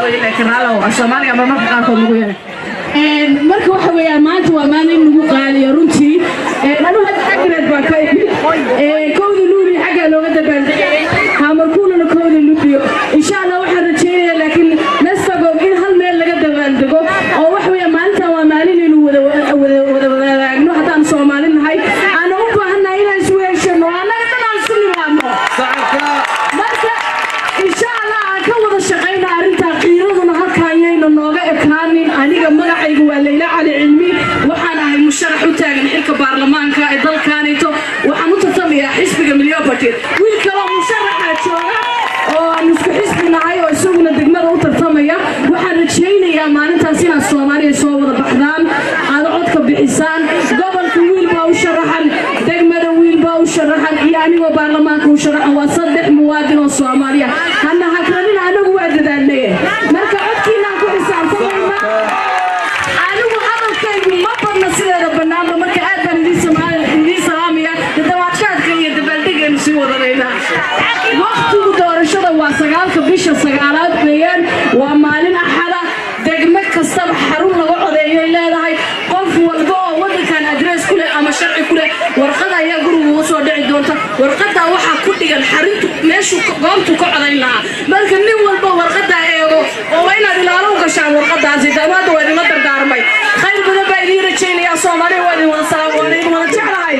Laakiin raalow, Soomaaliga ma marka qaarkood lagu yaray. Marka waxa weeyaan, maanta waa maalin lagu qaaliyo runtii. Anigu hadda Xagreed baan ka imid. 1-da Luuliyo xaggaa looga dabaaldegay, Hamarkuulana 1-da Luuliyo, insha Allah waxaan rajaynayaa, laakiin Nestagom in hal meel laga dabaaldego oo waxa weeyaan maalintan waa maalin inuu wada wada wada wadaagno haddaan Soomaali nahay, aana u baahannahay inaan isweeshano, annaga dhan aan isu nimaadno. Marka insha Allah aan ka wada shaqayna arrintaa, qiiraduna halkaa ayayna nooga ekaanin. Aniga magacaygu waa Leyla Cali Cilmi. Waxaan ahay musharax u taagan xilka baarlamaanka ee dalkaanito. Waxaan u tartamayaa xisbiga Miljöpartiet. Wiil kaloo musharaxa jooga oo aan isku xisbi nahay oo isaguna degmada u tartamaya. Waxaan rajaynayaa maalintaas inaad Soomaaliya soo wada baxdaan, aad codka bixisaan. Gobolka wiil baa u sharaxan, degmada wiil baa u sharaxan, iyo anigoo baarlamaanka u sharaxan. Waa saddex muwaadin oo Soomaaliya. Hana hakranina, anagu waa dadaalnaye. Marka codkiinaan ku xisaabtamayna. Anigu hadalkaygu ma badna sideeda bannaanba. Marka aad baan idiin salaamaya. Damaashaadka iyo dabaaldegaynu sii wadanaynaa. Waqtigu doorashada waa 9-ka bisha sagaalaad weeyaan, waa maalin Axada. Degmo kastaba xarun laga codeeyay leedahay. Qof walba oo waddankan address ku leh ama sharci ku leh, warqad ayaa guriga uga soo dhici doonta. Warqadaa waxaa ku dhigan xarintu, meeshuu goobtu ka codayn lahaa. Marka nin walba warqadaa eego oo waa inaad ilaalo u gashaan warqadaasi. Damaadda waa idinla dardaarmay. Khayr badan baa idiin rajaynayaa. Soomaaliya waa idin wada salaam, waana idin wada jeclahay.